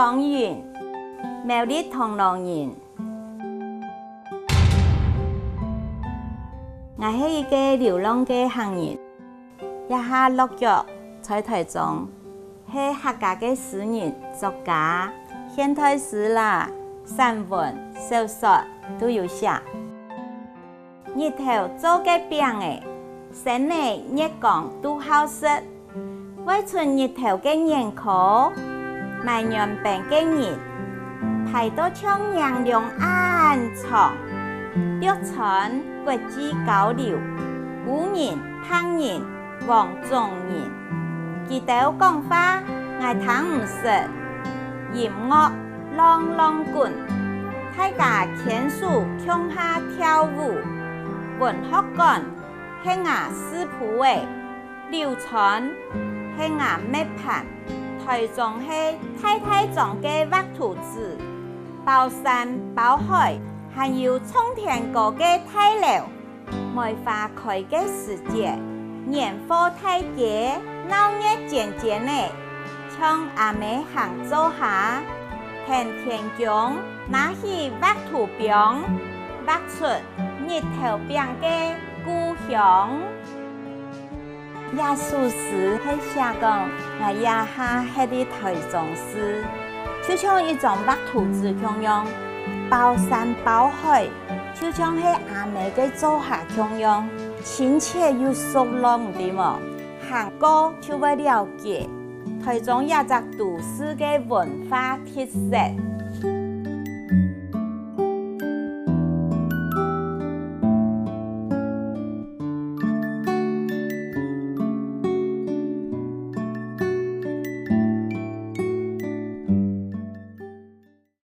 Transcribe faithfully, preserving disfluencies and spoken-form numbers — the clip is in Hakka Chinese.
光雲，苗栗銅鑼人。𠊎係一個流浪个客人，這下落腳在臺中，係客家个詩人、作家，現代詩啦、散文、小說都有寫。 日頭做个餅仔，生仔月光都好食，會出日頭个年糕，賣軟餅个人，排到像娘娘恁長。竹川國際交流，烏人、白人、黃種人，佢兜講話𠊎聽毋識，音樂 啷啷滾，大家牽手共下跳舞。文學館係𠊎食譜仔，柳川係𠊎搣盤，臺中係大大張个畫圖紙，包山包海，還有衝天高个大樓。 梅花開个時節，年貨大街鬧熱煎煎仔，像阿姆行灶下，跈天弓拿起畫圖枋，畫出日頭餅个故鄉。這首詩係寫講，𠊎這下歇在臺中市，就像一張畫圖紙共樣，包山包海， 就像係阿姆个灶下共樣，親切又熟絡，你知無？行過就會了解臺中這隻都市个文化特色。